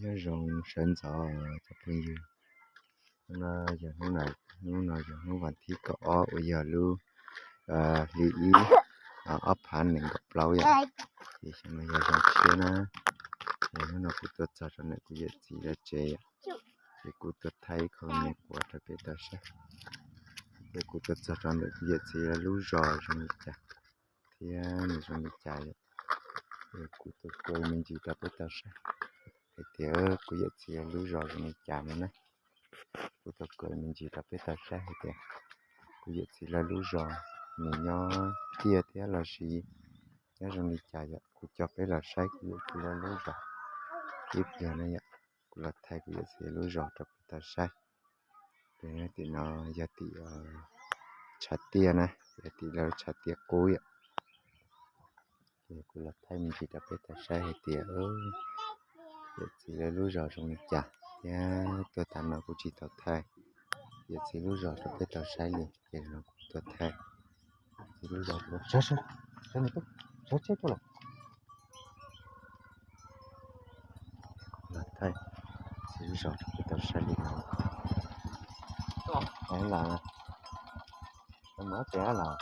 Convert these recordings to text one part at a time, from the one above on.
Nyob zoo sawv ntxov cov phooj ywg, hnub no yog hnub no yog hnub vas thib kaum ob uas yog lub hli ib, ob phav nees nkaum plaub yom. Ces xyoo no yog xyoo tshiab na. Ces hnub no kuv tuaj txog rau ntawm kuv yawm txiv lawv tsev yom, ces kuv tuaj thaij ib qho me quav rau peb tau saib. Ces kuv tuaj txog rau ntawm kuv yawm txiv lawv lub zos zoo li cas thiab nws zoo li cas yom. Ces kuv tuaj kawg me ntsis rau peb tau saib hais tias kuv yawm txiv lawv lub zos zoo li cas no na. Kuv tuaj kawg me ntsis rau peb tau saib hais tias kuv yawm txiv lawv lub zos nws nyob tiaj thiab los sis nyob zoo li cas yom. Kuv coj peb los saib kuv yawm txiv lawv lub zos ib pliag na yom. Kuv los thaij kuv yawm txiv lub zos rau peb tau saib. Ces tim no yog tim tshav tiaj na, yog tim lawv tshav tiaj qub yom. Ces kuv los thaij me ntsis rau peb tau saib hais tias yawm txiv lawv lub zos zoo li cas thiab tuaj tas no kuv tsis tau thaij yawm txiv lub zos rau peb tau saib li, ces no kuv tuaj thaij yawm txiv lub zos. Sawv tsheb tuaj lawm. Los thaij txiv lub zos rau peb tau saib li no. Lam, lam, lam, lam.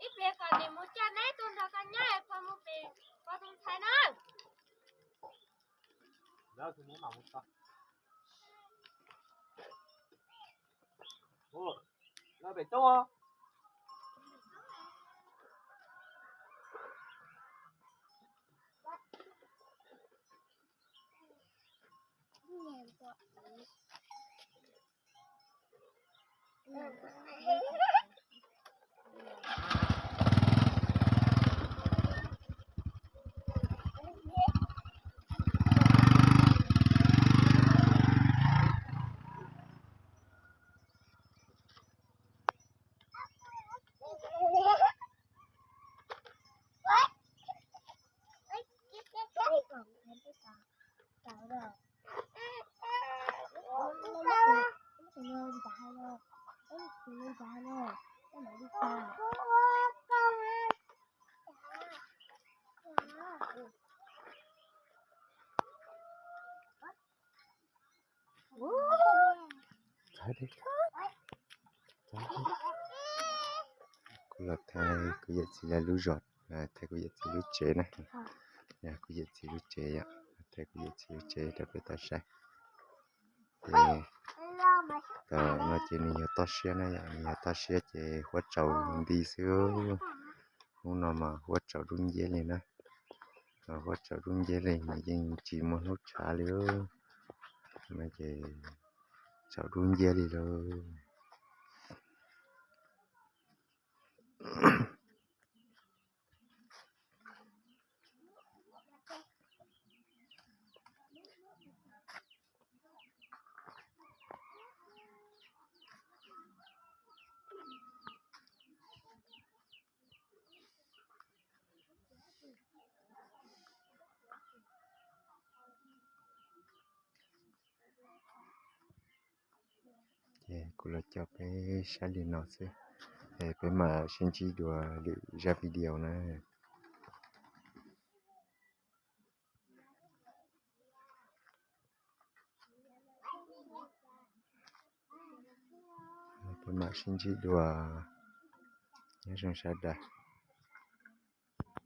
Ib pliag kom nws mus coj neb tuaj nrog koj nyob es pog mus pem pog tus ntxhais na. Kuv los thaij kuv yawm txiv lawv lub zos, thaij kuv yawm txiv lub tsev na. Yog kuv yawm txiv lub tsev yom, thaij kuv yawm txiv lub tsev rau peb tau saib. Ces tam no ces nws yog toj siab na yom, nws yog toj siab ces huab tsaus nti xwb. Hnub no mas huab tsaus dub nciab li na. Huab tsaus dub nciab li mas yeej tsis muaj hnub tshav li. No ces tsaus dub nciab li lauj. Ces kuv los coj peb saib li no xwb, es peb mam sib ntsib dua lwm zaj video na. Peb mam sib ntsib dua, nyob zoo sawv daws.